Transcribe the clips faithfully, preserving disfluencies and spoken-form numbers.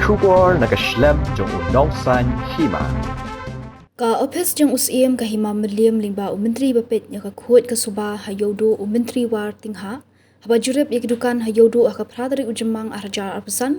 Khubor na ka shlem jong u nongsaiñ hima. Ka ophis jong u Syiem ka Hima Mylliem lyngba u Myntri ba peit ïa ka khuid ka suba ha Ïewduh u Myntri Wartingha, haba jurip ïa ki dukan ha Ïewduh ha ka phra tarik u Jymmang ar hajar arphew san,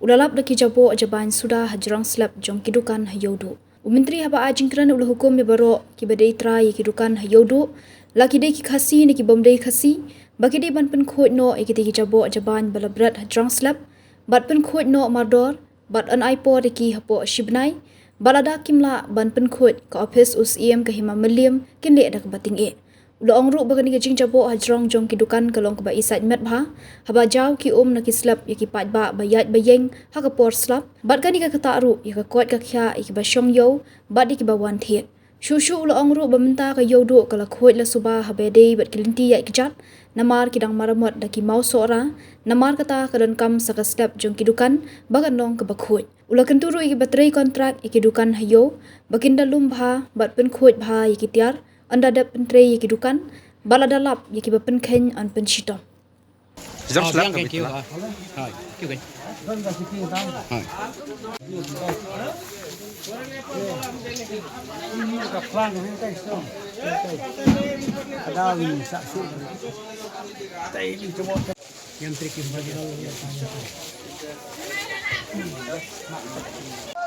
u la lap da ki jaboh jabaiñ suda ha jrong slep jong ki dukan ha Ïewduh. U Myntri haba ai jingkren u la hukum ïa baroh kiba dei trai ïa ki dukan ha Ïewduh, la ki dei ki Khasi ne ki bym dei Khasi, ba ki dei ban pynkhuid noh ïa kitei ki jaboh jabaiñ ba la bret ha jrong slep, bad pynkhuid noh mardor, bad yn ai por ïa ki hapoh shi bnai, bad lada kim lah ban pynkhuid, ka ophis u Syiem ka Hima Mylliem kin leh da kaba tyngeh. U la ong ruh ba kane ka jingjaboh ha jrong jong ki dukan ka long kaba isait met bha, haba jaw ki um na ki slep ïa ki paidbah ba ïaid ba ïeng ha ka por slap, bad kane ka ktah ruh ïa ka koit ka khiah ïa kiba shong ïew bad ïa kiba wan thied. Shuh shuh u la ong ruh ba mynta ka Ïewduh ka la khuid la suba haba ïadei bad ki lynti ïaid kjat, namar ki dang maramot da ki maw Sohra, namar kata ka donkam sa ka slep jong ki dukan ba kan long kaba khuid. U la kyntu ruh ïa kiba trei kontrak ïa ki dukan ha Ïew ba kin da lum bha bad pynkhuid bha ïa ki tiar, ynda dep pyntrei ïa ki dukan, bad lada lap ïa kiba pynkheiñ yn pynshitom. Jam slap ka bitlak. Hai. Kiu kai. Hai. Yang tricky bagi.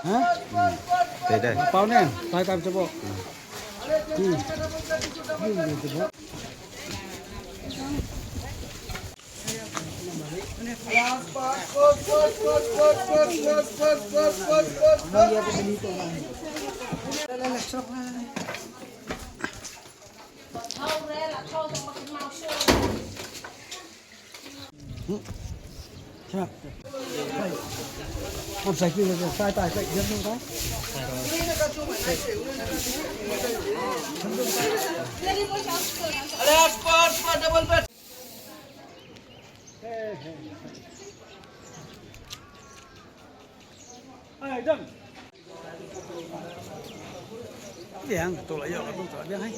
Ha? Tei dai. Pau ne, tai tam cebok. Hmm. Hmm, cebok. Biang, tu lah, ya, tu lah, biang, hai.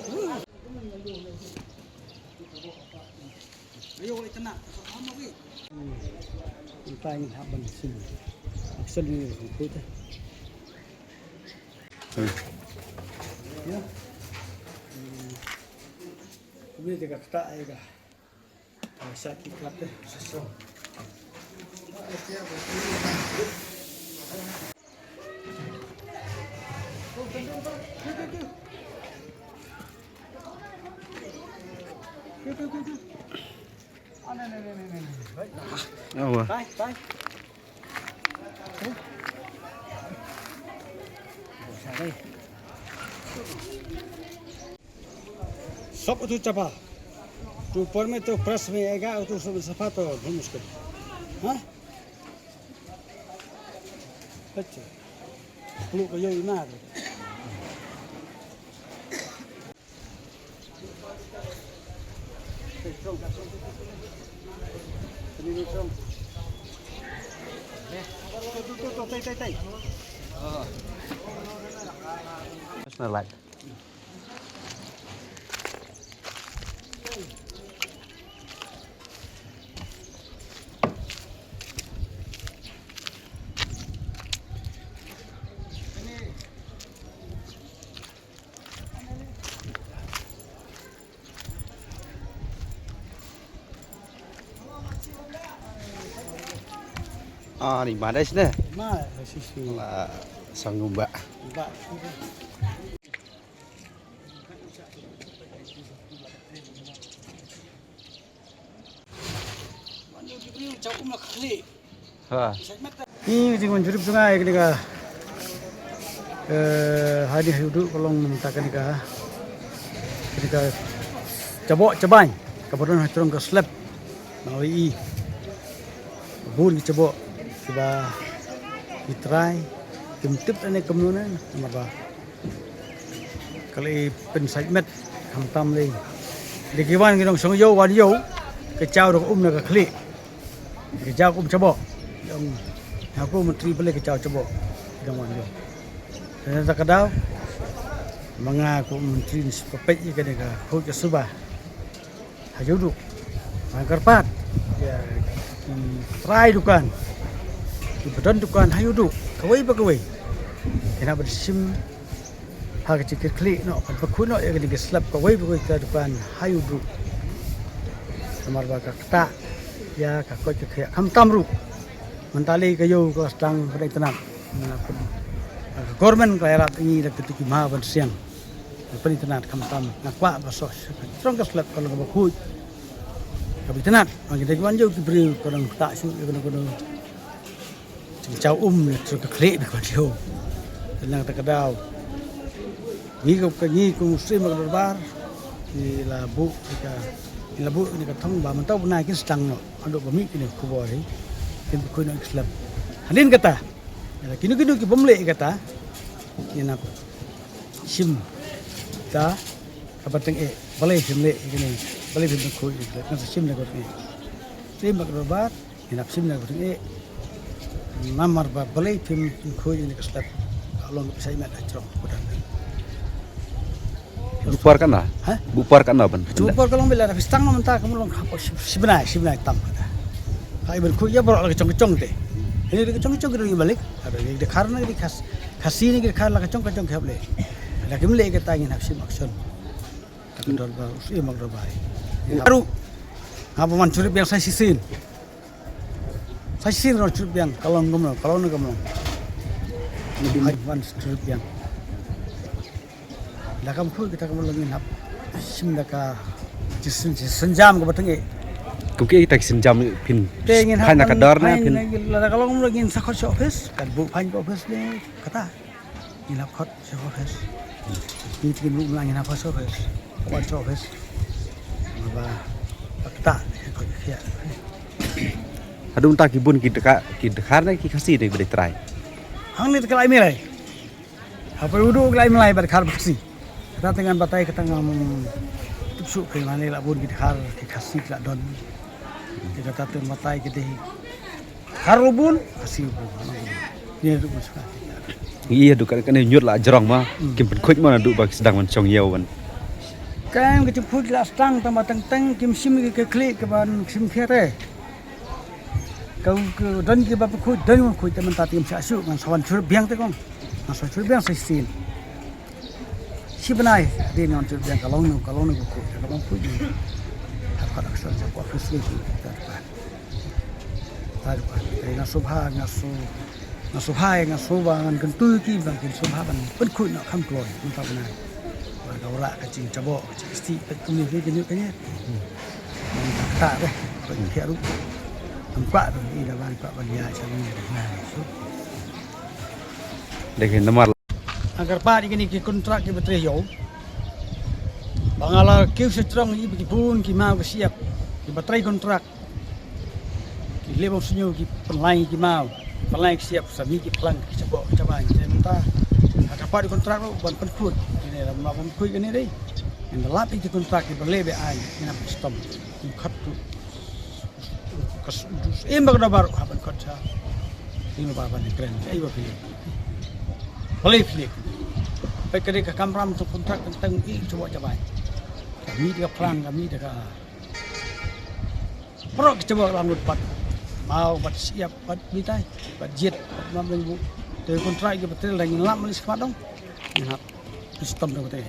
Ayo, wei, kena. Entah ni hap ban sini. Action ni, tu, tu. Hmm. Ya. Hmm. Kami jaga ketak, ya, dah. Sab utu chapa. Tu por me tu press me ega utu sab safa to bhum mushkil. Ha? Acha. Pulu ka yo na. National light. Ah, ni madas ne. Ma, sisi. Wala sanggup ba. Ba. Ha. Ni jingwan jurip sungai kane ka. Eh, ha ni ha Ïewduh ka long mynta kane ka. Kane ka jaboh jabaiñ kaba don ha jrong ka slep. Nang lei i. Bun ki jaboh kiba ki trai kim tip ane kumno ne namar ba ka lei pynsait met khamtam lei. Dei ki wan ki nongshong ïew wan ïew ka jaw da ka um na ka khlieh. Ka jaw ka um jaboh. Ong ha ko myntri balei ka jaw jaboh. Ki dang wan ïew. Te na ka daw ma nga ko myntri ngi shu peit ïa kane ka khuid ka suba. Ha Ïewduh. Nang kyrpad ïa ki trai dukan. Ki ba don dukan ha ïuh duh kawei pa kawei, ki hap ban shim ha ka jingkitkhlieh noh, ban pynkhuid noh ïa kane ka slap kawei pa kawei ka dukan ha ïuh duh. Namar ba ka ktah ïa ka koit ka khiah, khamtam ruh mynta lei ka ïew ka sdang ban itynnad. Ka government ka ïarap ïa ngi da kito ki maw ban siang ban itynnad, khamtam nga kwah ba shuh shuh ka jrong ka slap ka long kaba khuid, kaba itynnad. Ngi dei ban ïoh ki briew ka dang ktah shuh ïa kano kano jingjaw um ne jrong ka khlieh ba ka ban ïoh. Te na kata ka daw ngi ka, ka ngi kum u Syiem ka Dorbar ngi la buh ka, ngi la buh kane ka thong ba mynta u bnai kin sdang noh haduh ba mih kane ka khubor hi, kin pynkhuid noh ïa ka slap. Hadien kata, ïa kino kino ki bym leh ïa kata, ngin hap shim da kaba tyngeh. Balei phim leh ïa kane, balei phim pynkhuid ïa kane, ngan sa shim da kaba tyngeh. Te ba ka Dorbar ngin hap shim da kaba tyngeh. Namar ba balei phim pynkhuid ïa kane ka slap, ka long ka pisa imat ha jrong ka dang. Bupar katno? Ha? Bupar katno ban? Bupar ka long bela da phi sdang noh mynta ka long hapoh shi, shi bnai, shi bnai tam kata. Ka i ban khuid ïa baroh la ka jong ka jong te. Ini da ka jong ka jong ka dang i balik. Ada ni da khar na di khas, Khasi ni ki khar la ka jong ka jong ki hap leh. Da kim leh kata ngin hap shim action. Ta ka Dorbar, u Syiem ka Dorbar. Baru nga ba man jurip biang sa shisien. Sa shisien ron jurip biang ka long kumno, ka long ne kumno. Ni di man jurip biang. Da kam khuid kita ka long ngin hap shim da ka jisin, jisin jam kaba tyngeh. Kum ki kita ki sienjam phin. Te ngin hap phai na ka dor na phin. Lada ka long kumno ngin sa khot sha office, kan buh phai ka office ne kata. Ngin hap khot sha office. Ngi te ngin buh mla ngin hap khot sha office. Khot sha office. Ba, ba kata, khot khia. Haduh mynta ki bun ki dkhar, ki dkhar ne ki Khasi ne ba dei trai. Hangne te ka la i Mei Lai. Hapoh u duh ka la i Mei Lai ba dkhar ba Khasi. Kata te ngan batai kata ngam tip shuh phi, mane la bun ki dkhar ki Khasi ki la don. Te kata te batai ki dei. Khar u bun, Khasi u bun. Ïa duh ka kane ñiut la jrong ma. Hmm. Kim pynkhuid ma naduh ba ki sdang ban shong ïew ban. Kan ka jingkhuid la sdang tang ba teng teng kim shim ki khlieh ka ban shim khia te. Ka, ka don ki ba pynkhuid, don ki ba pynkhuid te mynta te kim shah shuh, ngan sa wan jurip biang te kong. Ngan sa wan jurip biang sa shisien. Shi bnai, dei ngan jurip biang ka long nu, ka long nu ka khuid, ka long khuid nu. Ha ka dak sa sa ko office ni ki ta pa. Ta pa. Te nga sngewbha, nga sngewbha, nga sngewbha, nga sngewbha ngan kyntu ïa ki ba kin sngewbha ban pynkhuid noh kham kloi mynta bnai. Ba ka wanrah ka jingjaboh, ka jingkstieh peit kumne ki kyntu kane. Mynta kata deh, pynkhuid ruh. Ngam kwah ruh i da ban kwah ban ïa sha ni da na. Dei ki namar. Nga kyrpad ïa kine ki kontrak kiba trei ïew ba nga la kiew sha jrong ïa ki bun ki maw ki shyiap kiba trei kontrak. Ki leh bym sniew ki pynlait ki maw, pynlait ki shyiap, sa mih ki phlang ki jaboh ki jabai. Te mynta nga kyrpad ïa ki kontrak ruh ban pynkhuid. Kine la ma pynkhuid kine dei. Ngan da lap ïa ki kontrak kiba leh be aiñ, ngin ap stom. Ki khot tu. Ka s-, s-, im ba ka daw baroh hap ban khot sha. Im ba ban kren, ai ba phi. Balei phi. Peit ka dei ka kamram tu kontrak teng teng i jaboh jabai. Ka mih da ka phlang, ka mih da ka. Baroh ki jaboh ka dang lut pat. Maw, pat shyiap, pat mitai, pat jied, pat mam leng bu. Te kontrak ki pat trei la ngin lap mali skhmat dong. Ngin hap. Ki stom dong te.